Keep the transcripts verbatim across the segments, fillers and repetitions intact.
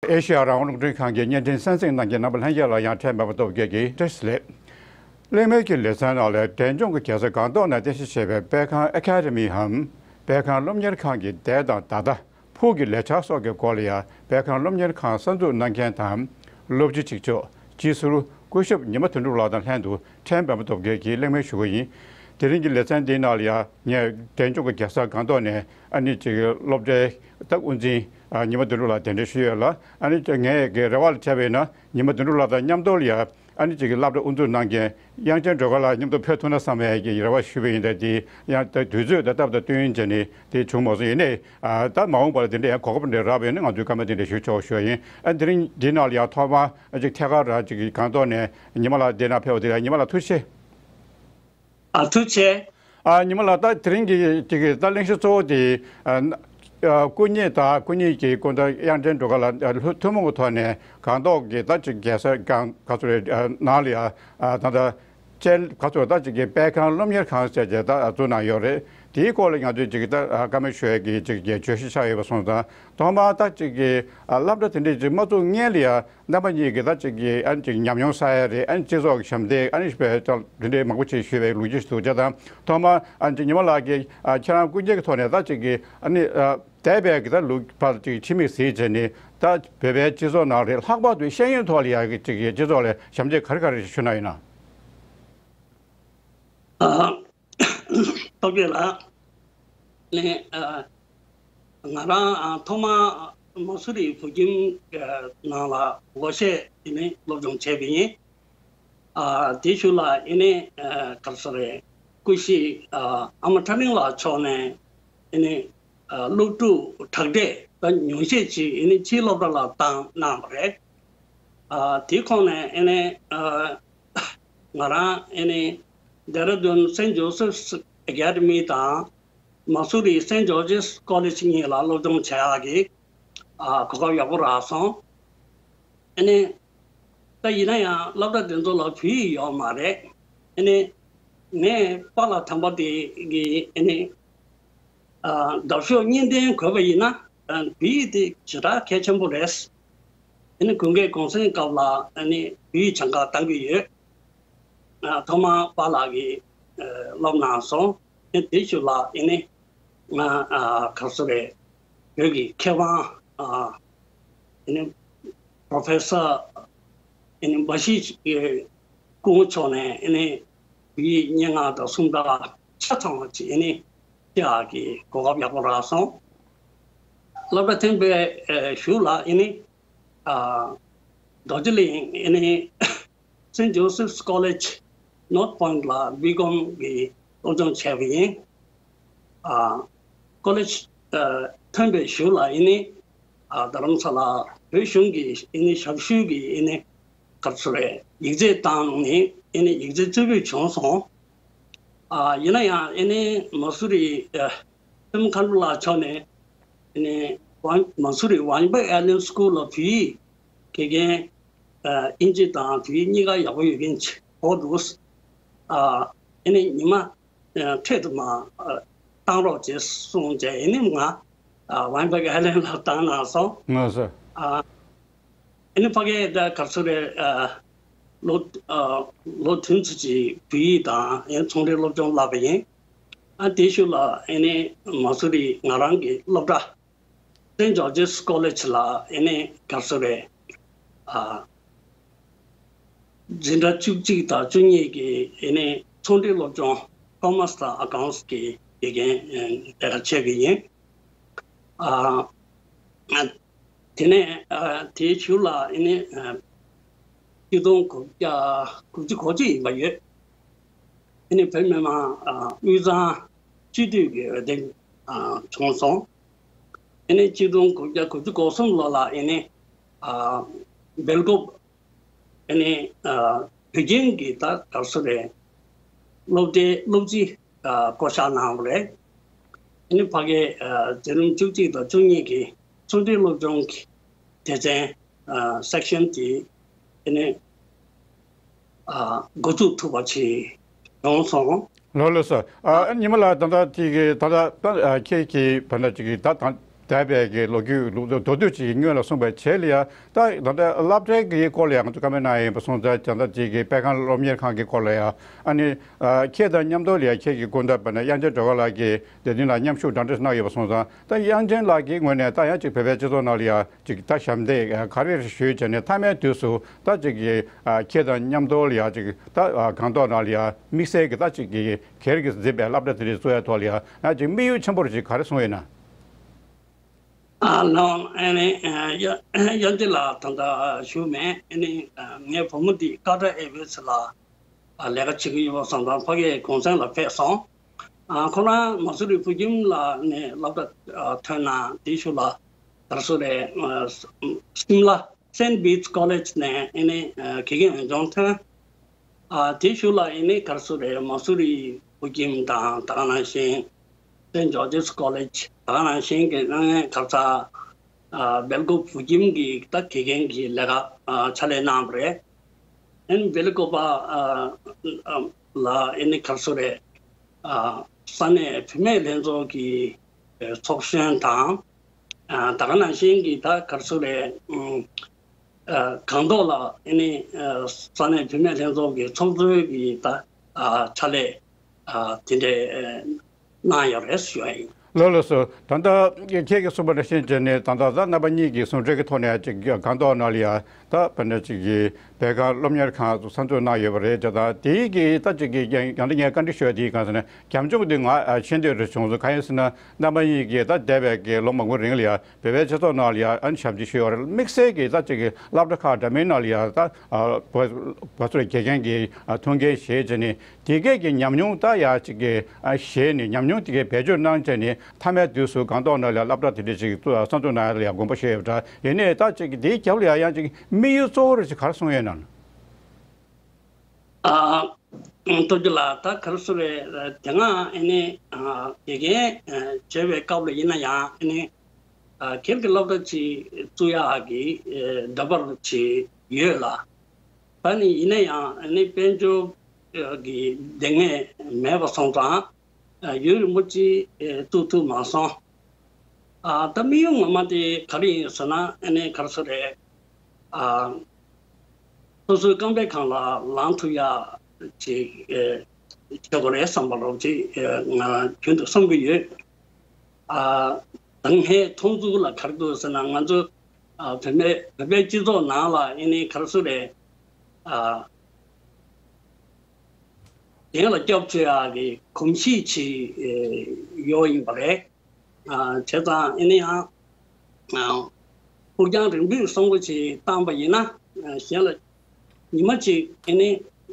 ཨེ་ཤེ་ཡ་རང་དབང་རླུང་འཕྲིན་ཁང་གི་བརྙན་འཕྲིན་གསན་གཟིགས་གནང་མཁན་རྣམ་པ་ལྷན་རྒྱས་ལ་ཡང་ཕྲན་མེས་པོ་སྟོབས་རྒྱལ་གྱིས་བཀྲ་ཤིས་བདེ་ལེགས། གླེང་མོལ་གྱི་ལེ་ཚན་ནང་ལ་འབྲས་ལྗོངས་ཀྱི་རྒྱལ་ས་སྒང་ཏོག་ནས་རྟེན་གཞི་བྱས་པའི་པད་ཁང་ཨེ་ཀ་ཌེ་མིའམ་པད་ཁང་སློབ་གཉེར་ཁང་གི་འདས་དང་ད་ལྟ། ཕུགས་ཀྱི་ལས་འཆར་སོགས་ཀྱི་སྐོར་ལ་ཡང་པད་ཁང་སློབ་གཉེར་ཁང་གསར་འཛུགས་གནང་མཁན་དང་། སློབ་སྤྱི་གཅིག་ལྕོགས་སྤྱི་ཟུར་སྐུ་ཞབས་ཉི་མ་དོན་གྲུབ་ལགས་དང་ལྷན་དུ་ཕྲན་མེས་པོ་སྟོབས་རྒྱལ་གྱིས་གླེང་མོལ་ཞུ་གི་ཡིན། དེ་རིང་གི་ལེ་ཚན་འདིའི་ནང་ལ་ཡང་ངས་འབྲས་ལྗོངས་ཀྱི་རྒྱལ་ས་སྒང་ཏོག་ནས་ཨ་ནི་ཅིག་སློབ་གྲྭའི་ད་དབུ་འཛིན་ཨ་ཉི་མ་དོན་གྲུབ་ལགས་གདན་འདྲེན་ཞུས་ཡོད་ལ། ཨ་ནི་ངས་ཀྱི་རེ་བ་ལ་འཕྲད་པ་ཡིན་ན་ཉི་མ་དོན་གྲུབ་ལགས་དང་མཉམ་དུ་ལ་ཡང་ཨ་ནི་ཅིག་གི་སློབ་གྲྭ་དབུ་འཛུགས་གནང་མཁན་དབྱངས་ཅན་སྒྲོལ་དཀར་ལགས་མཉམ་དུ་ཕེབས་ཐུབ་ན་བསམ་པའི་གི་རེ་བ་ཞུས་པ་ཡིན། ད་དེ་ཡང་ད་དུས་ཚོད་དང་སྟབས་དང་བསྟུན་བྱས་ནས་དེ་བྱུང་མ་སོང་། ཡིན་ནའི་ཨ་ད་མ་འོངས་པ་ལ་དེ་འདྲ་ཡང་གོ་སྐབས་འདྲ་རག་པ་ཡིན་ན་ང་ཚོས་བཀའ་མོལ་དེ་འདྲ་ཞུ་ཆོག་ཞུ་བ་ཡིན། ཨ་དེ་རིང་འདི་ནང་ལ་ཡང་ཐོག་མར་ཨ་ཅིག་ཐད་ཀར་ར་ཅིག་གི་སྒང་ཏོག་ནས་ཉི་མ་ལགས་འདི་ན་ཕེབས་པ་དེ་ལ་ཉི་མ་ལགས་ཐུགས་རྗེ་ཆེ། ཨ་ཐུགས་རྗེ་ཆེ། ཨ་ཉི་མ་ལགས་ད་དེ་རིང་གི་ཅིག་གི་ད་གླེང་གཞི་གཙོ་བོ་དེ་ཨ་ཨ་སྐུ་ཉིད་དང་སྐུ་ཉིད་ཀྱི་སྐུ་ཟླ་དབྱངས་ཅན་སྒྲོལ་དཀར་ལགས་ཨ་ལྷུ་ཐུན་མོང་གི་ཐོག་ནས་སྒང་ཏོག་གི་ད་ཅིག་རྒྱལ་ས་སྒང་ག་ཚོད་རེད་ཨ་ནང་ལ་ཡ་ཨ་ད་ད་ཅན་ག་ཚོད་ད་ཅིག་གི་པད་ཁང་སློབ་གཉེར་ཁང་ཟེར་བྱས་ད་བཙུགས་གནང་ཡོད་རེད། དེའི་སྐོར་ལ་ང་ཚོས་ཅིག་ད་བཀའ་མོལ་ཞུ་ཡས་ཀྱི་ཅིག་གི་བརྗོད་གཞི་ཆགས་ཡོད་པ་སོང་ཙང་ཐོག་མར་ད་ཅིག་གི་སློབ་གྲྭ་དེ་འདྲས་ཅིག་མ་བཙུགས་སྔོན་ལ་ཡ་རྣམ་པ་གཉིས་ཀྱི་ད་ཅིག་གི་ཨ་ནི་ཅིག་ཉམས་མྱོང་བསགས་ཡས་རེད། ཨ་ནི་སྤྱི་ཚོགས་ཀྱི་ཞབས་འདེགས་ཨ་ནི་ཞུ་བའི་ད་དེ་འདྲས་མང་པོ་ཅིག་ཞུས་པའི་ལོ་རྒྱུས་ཤིག་འདུག་བྱས་ཙང་ཐོག་མར་ཨ་ནི་ཅིག་ཉི་མ་ལགས་ཀྱིས་ཨ་ཁྱེད་རང་སྐུ་སྒེར་གྱི་ཐོག་ནས་ད་ཅིག་གི་ཨ་ནི་ཨ་འདས་པའི་གི་ད་ལོ་ཕར་ཅིག་ཕྱི་མིག་གཟིགས་བྱས་ནས་ད་བོད་པའི་སྤྱི་ཚོགས་ནང་ལ་ལྷག་པར་དུ་ཤེས་ཡོན་ཐོག་ལ་ཡ་གི་ཅིག་གི་སྤྱི་ཚོགས་ལ་ཞབས་འདེགས་ག་རེ་ག་རེ་ཞུ་གནང་ཡོད་ན། ཨ། སྟོབས་རྒྱལ་ལགས། ནས་ཨ་ང་རང་ཨ་ཐོག་མར་མ་སུ་རི་བོད་ཁྱིམ་ཨ་ནང་ལ་སྒོར་གཞས་དེ་ནས་སློབ་སྦྱོང་བྱས་པ་ཡིན། ཨ་དེའི་གཞུག་ལ་ཨེ་ནས་ཨ་ག་རེ་ཟེར་རེད། སྐུ་གཤེགས་ཨ་ཨ་མ་ཁྲ་གླིང་ལགས་མཆོག་ནས་ཨེ་ནས་ཨ་སློབ་ཕྲུག་དྲག་གྲས་ད་ཉུང་ཤས་ཅིག་ཨེ་ནས་ཕྱིའི་སློབ་གྲྭ་ལ་བཏང་གནང་བ་རེད། ཨ་དེའི་ཁོངས་ནས་ཨེ་ནས་ཨ་ང་རང་ཨེ་ནས་ལྡེ་ར་ལྡུན་སེན་ཇོ་སེབ་ཨེ་ཀ་ཌི་མི་དང་མ་སུ་རི་སེན་ཇོར་ཇིས་ཀོ་ལེཇ་གཉིས་ལ་སློབ་སྦྱོང་བྱེད་ཡག་གི་ཨ་གོ་སྐབས་ཡག་པོ་རག་སོང་། ཨེ་ནས་ད་ཡིན་ན་ཡང་སློབ་གྲྭ་དེ་ཚོ་ལ་བོད་ཡིག་ཡོད་མ་རེད། ཨེ་ནས་ངས་པཱ་ལགས་དམ་པ་དེ་གི་ཨེ་ནས་ཨ་འདབ་གཤོག་གཉིས་ལྡན་དགོས་པ་ཡིན་ན་ཨ་བོད་ཡིག་དེ་ཇི་ལྟར་གལ་ཆེན་པོ་རེད། ཨ་ནི་དགུན་ཁའི་གུང་སེང་སྐབས་ལ་ཨ་ནི་བོད་ཡིག་སྦྱང་ག་གཏང་གི་ཡོད། ཨ་ཐོག་མར་པཱ་ལགས་ཀྱིས་ཨ་སློབ་གནང་སོང་། ཨ་དེའི་གཞུག་ལ་ཨ་ནི་ང་ཨ་ག་རེ་ཟེར་རེད། བོད་ཀྱི་མཁས་དབང་ཨ་ཨ་ནི་པྲོ་ཕེ་སར་ཨ་ནི་འབའ་ཞིག་སྐུ་ངོ་མཆོག་ནས་ཨ་ནི་བོད་ཡིག་སྙན་ངག་དང་སུམ་རྟགས་ཆ་ཚང་བ་ཅིག་ཨ་ནི་བཤད་ཡག་གི་གོ་སྐབས་ཡག་པོ་རག་སོང་། སློབ་གྲྭ་ཐོན་པའི་ཨ་གཞུག་ལ་ཨ་ནི་ཨ་རྡོ་རྗེ་གླིང་ཨ་ནི་སེན་ཇོ་སེབ་ཀོ་ལེཇ་ནོར་ཐི་པོ་ཡིན་ཊི་ལ་བྷི་ཀོམ་གི་སློབ་སྦྱོང་བྱས་པ་ཡིན། ཨ་ཀོ་ལེཇ་ཨ་ཐོན་པའི་གཞུག་ལ་ཨ་ནི་ཨ་རྡ་རམ་ས་ལ་བོད་གཞུང་གི་ཨ་ནི་ཞབས་ཞུ་གི་ཨ་ནི་ག་རེ་ཟེར་རེད། ཡིག་ཚད་བཏང་ནས་ཨ་ནི་ཡིག་ཚད་རྩེ་ཕུད་བྱུང་སོང་། ཨ་ཡིན་ན་ཡང་ཨ་ནི་མ་སུ་རི་ཨ་སེམས་མཁའ་འགྲོ་ལགས་མཆོག་ནས་ཨ་ནི་ཝན་མ་སུ་རི་ཝན་པ་ཨེ་ལན་སི་ཀུལ་ལ་བོད་ཡིག་དགེ་རྒན་ཨ་དབྱིན་ཇི་དང་བོད་ཡིག་གཉིས་ཀ་ཡག་པོ་ཡོད་མཁན་ཅིག་གོ་འདུག་ཨ་ཨ་ནི་ཉི་མ་ཨ་འཕྲལ་དུ་མ་ཨ་བཏང་རོགས་བྱེད་གསུངས་བྱས་ཨ་ནི་ང་ཨ་ཝན་པ་ཨེ་ལན་ལ་བཏང་གནང་སོང་། ང་ས། ཨ་ཨ་ནི་ཕ་གིའི་ད་ག་རེ་ཟེར་རེད། ཨ་ལོ་ཨ་ལོ་བདུན་ཙམ་ཅིག་བོད་ཡིག་དང་ཨ་ནི་ཚོང་འབྲེལ་སློབ་སྦྱོང་བསླབས་པ་ཡིན། ཨ་དེའི་གཞུག་ལ་ཨ་ནི་མ་སུ་རི་ང་རང་གི་སློབ་གྲྭ་སེན་ཇོར་ཇིས་ཀོ་ལེཇ་ལ་ཨ་ནི་ག་རེ་ཟེར་རེད། ཨ་འཛིན་གྲྭ་བཅུ་གཅིག་དང་བཅུ་གཉིས་ཀྱི་ཨ་ནི་ཚོང་འབྲེལ་སློབ་སྦྱོང་ཀོ་མར་སི་དང་ཨ་ཀའུན་ཊི་གི་དགེ་རྒན་ཨ་ལས་ཀ་བྱས་པ་ཡིན། ཨ་དེ་ནས་ཨ་དེའི་གཞུག་ལ་ཨ་ནི་ཨ་ཆིག་སྟོང་དགུ་བརྒྱ་དགུ་བཅུ་གོ་གཅིག་ཡིན་པ་ཡོད། ཨ་ནི་བོད་མི་མང་ཨ་དབུས་གཙང་སྤྱི་འཐུས་ཀྱི་འོས་ལྡན་ཨ་བྱུང་སོང་། ཨ་ནི་ཆིག་སྟོང་དགུ་བརྒྱ་དགུ་བཅུ་གོ་གསུམ་ལོ་ལ་ཨ་ནི་ཨ་སྦེལ་ཀོབ་ཨ་ནི་ཨ་བོད་ཁྱིམ་གྱི་ད་ག་རེ་ཟེར་རེད། སློབ་གྲྭའི་སློབ་སྤྱི་ཨ་བསྐོ་བཞག་གནང་བ་རེད། ཨ་ནི་ཕ་གིའི་ཨ་འཛིན་རིམ་བཅུ་གཅིག་དང་བཅུ་གཉིས་ཀྱི་ཚོང་འབྲེལ་སློབ་སྦྱོང་གི་སྡེ་ཚན་ཨ་སེག་ཤན་དེ་ཨ་ནི་ཨ་འགོ་འཛུགས་ཐུབ་པ་ཞིག་བྱུང་སོང་། ལགས་ལགས་སོ། ཨ་ཉི་མ་ལགས་ད་ལྟ་དེ་གི་ད་ལྟ་ད་ཨ་ཁྱེད་ཀྱི་བར་ན་ཅིག་གི་ད་དང་། འདས་པའི་གི་ལོ་རྒྱུས་ལོ་མདོར་བསྡུས་ཅིག་སྔོན་ལ་གསུངས་པའི་བྱས་ལ་ཡ། ད་ད་ལྟ་སློབ་གྲྭའི་གི་སྐོར་ལ་ཡང་ང་ཚོ་བཀའ་མོལ་གནང་ཡིན་པ་སོང་ཙང་། ད་ལྟ་ཅིག་གི་དཔེ་ཁང་སློབ་གཉེར་ཁང་གི་སྐོར་ལ་ཡ། ཨ་ནི་ཨ་ཁྱེད་དང་མཉམ་དུ་ལ་ཡ་ཁྱེད་ཀྱི་སྐུ་ཟླ་དཔེར་ན་དབྱངས་ཅན་སྒྲོལ་དཀར་ལགས་ཀྱིས་དེ་དུས་ལ་མཉམ་ཞུགས་འདྲ་འདྲ་གནང་ཡོད་པ་སོང་ཙང་། ད་དབྱངས་ཅན་ལགས་ཀྱི་ངོས་ནས་ད་ཡང་ཅིག་བོད་པའི་སྤྱི་ཚོགས་ནང་ལ་ཡ་ཅིག་ད་ཞབས་འདེགས་ག་རེ་ཞུས་བྱས་ནས། མཐའ་མའི་དུས་སུ་ད་ཅིག་གི་ཨ་ཁྱེད་དང་མཉམ་དུ་ལ་ཡ་ཅིག་ད་ཨ་སྒང་ཏོག་ནང་ལ་ཡ་དམིགས་བསལ་གྱི་ད་ཅིག་གི་སྒེར་གྱིས་འཛིན་པའི་སློབ་གྲྭ་དེ་འདྲ་བཙུགས་ཡ་ཐོག་ལ་ཡ་ཡང་ཅིག་དམིགས་ཡུལ་ཆེན་པོ་རེ་ཅིག་ག་རེ་བཟུང་ཡོད་ན། ཨ་ལགས། ཨ་ནི་ཨ་དབྱངས་ཅན་ལགས་ད་ལྟ་བཞུགས་མེད། ཨ་ནི་ཨ་ངའི་བུ་མོ་འདི་ཀ་ཏར་ཨེར་ཝེ་སི་ལ་ཨ་ལས་ཀ་བྱེད་ཀྱི་ཡོད་པ་སོང་ཙང་ཕ་གིའི་གུང་སེང་ལ་ཕེབས་སོང་། ཨ་ཁོ་རང་མ་སུ་རི་བོད་ཁྱིམ་ལ་ནས་སློབ་གྲྭ་ཨ་ཐོན་ན། དེའི་གཞུག་ལ་ག་རེ་ཟེར་རེད། ཨ་སིམ་ལ་སེན་བིཊ་ཀོ་ལེཇ་ནས་ཨ་ནི་ཨ་དགེ་རྒན་འོས་སྦྱོང་ཐོན། ཨ་དེའི་གཞུག་ལ་ཨ་ནི་ག་རེ་ཟེར་རེད། མ་སུ་རི་བོད་ཁྱིམ་དང་། ད་ག་ནང་བཞིན་སེན་ཇོར་ཇིས་ཀོ་ལེཇ། ད་ག་ནང་བཞིན་གྱི་ཨ་ནི་ག་རེ་ཟེར། ཨ་སྦེལ་ཀོབ་བོད་ཁྱིམ་གྱི་ད་དགེ་རྒན་གྱི་ལས་ཀ་ཨ་ཕྱག་ལས་གནང་བ་རེད། ཨ་ནི་སྦེལ་ཀོབ་པ་ཨ་ཨ་ལ་ཨ་ནི་ག་རེ་ཟེར་རེད། ཨ་ས་གནས་བུད་མེད་ལྷན་ཚོགས་ཀྱི་ཨ་ཚོགས་གཞོན་དང་། ཨ་ད་ག་ནང་བཞིན་གྱི་ད་ག་རེ་ཟེར་རེད། ཨ་སྒང་ཏོག་ལ་ཨ་ནི་ཨ་ས་གནས་བུད་མེད་ལྷན་ཚོགས་ཀྱི་ཚོགས་གཙོའི་གི་ད་ཨ་ཕྱག་ལས་ཨ་དེ་འདྲའི་ཨ་གནང་ཡོད་རེད་ཞུ་ཡ་ཡིན། ལགས་ལགས་སོ། ད་ལྟ་ཁྱེད་ཀྱིས་གསུངས་པ་ནང་བཞིན་བྱས་ནས། ད་ལྟ་ད་རྣམ་པ་གཉིས་ཀྱིས་ཟུང་འབྲེལ་གྱི་ཐོག་ནས་ཅིག་སྒང་ཏོག་ནང་ལ་ཡ་ད་དཔེར་ན་ཅིག་གི་བོད་ཁང་སློབ་གཉེར་ཁང་གསར་འཛུགས་གནང་ཡོད་པ་རེད། ད་ལྟ་དེའི་གི་ད་ཅིག་གི་ཡང་ཡང་ན་ངས་བཀའ་འདྲི་ཞུ་ཡ་དེ་ཡིན། གང་ཟེར་ན་རྒྱབ་ལྗོངས་དེ་ང་ཤེས་འདོད་རེ་བྱུང་སོང་། གང་ཡིན་ཟེར་ན་རྣམ་པ་གཉིས་ཀྱིས་ད་འདས་པའི་གི་ལོ་མང་པོ་རིང་ལ་ཡ་བོད་པའི་སྤྱི་ཚོགས་ནང་ལ་ཡ་ཨ་ནི་ཞབས་ཕྱི་ཞུས་ཡོད་རེད། དམིགས་བསལ་གྱི་ད་ཅིག་གི་སློབ་གྲྭ་ཁག་འདྲ་མིན་ནང་ལ་ཡ་ད་ཨ་བ་བ་སུ་རེ་དགེ་རྒན་གྱི་ཨ་ཐུགས་འགན་བཞེས་བྱས་ནས། དེ་གས་ཀྱི་ཉམས་མྱོང་ད་ཡ་ཅིག་གི་ཨ་བཞེས་ནས། ཉམས་མྱོང་དེ་གས་བེད་སྤྱོད་གནང་བྱས་ནས། མཐའ་མའི་དུས་སུ་སྒང་ཏོག་ནང་ལ་སློབ་གྲྭ་དེ་འདྲ་ཅིག་གསར་འཛུགས་གནང་ཡ་ལ་ཡ་དགོངས་པ་བཞེས་ཡོད་པ་འདྲ། ཡིན་ནའི་ད་ཅིག་དེའི་རྒྱབ་ལ་ཡ་ཡང་ཅིག་དམིགས་ཡུལ་གཙོ་བོ་རེ་ཅིག་ག་རེ་བཟུང་ཡོད་ན། ཨ་སྟོབས་རྒྱལ་ལགས། ད་ག་རེ་ཟེར་རེད། དེ་སྔ་ཨ་ནི་ཨ་དགེ་རྒན་ཨ་བྱས་པའི་སྐབས་ལ་ཡིན་ན་ཡང་། ཨ་ནི་ཨ་སྒེར་གྱི་སློབ་གྲྭ་ཅིག་བཙུགས་ཡག་གི་ཨ་འདོད་པ་ཅིག་ཡོད་ལ། ད་ནི་ཡིན་ན་ཡང་ཨ་ནི་དཔལ་འབྱོར་གྱི་སྡུག་བསྔལ་མེད་པ་སོང་ཙང་ཨ་ཡུན་རིང་པོ་ཅིག་ཨ་བཙུགས་ཐུབ་མ་སོང་། ཨ་ད་དམིགས་ཡུལ་ངོ་མ་དེ་ག་རེ་ཡིན་ཟེར་ན། ཨ་ནི་ག་རེ་ཟེར་རེད། ཨ་སོ་སོའི་རྐང་པའི་སྒང་ལ་ལངས་ཐུབ་ཡག་ཅིག་ཨེ་བྱེད་དགོས་རེད་བསམ་པ་ལོག་ཅིག་ཨེ་ང་རྒྱུན་དུ་བསམ་གྱི་ཡོད། ཨ་ད་ངའི་མཐོང་ཚུལ་ལ་ག་རེ་འདུག་ཟེར་ན། ང་ཚོ་ཨ་བོད་པའི་བོད་པའི་སྤྱི་ཚོགས་ནང་ལ་ཨ་ནི་ག་རེ་ཟེར་རེད། ཨ་གཞན་ལ་སྐྱོབ་བཅོལ་ཡག་གི་གོམས་གཤིས་ཅིག་ཨེ་ཡོད་ཡིན་པ་རེད། ཨ་བྱས་ཙང་ཨ་ནི་ཡང་ཨ་ཕུགས་རྒྱང་རིང་པོའི་བསམ་བློ་ཅིག་བཏང་པ་ཡིན་ན། ཨ་གཞན་ལ་ཉི་མ་གཅིག་ཨ་ནི་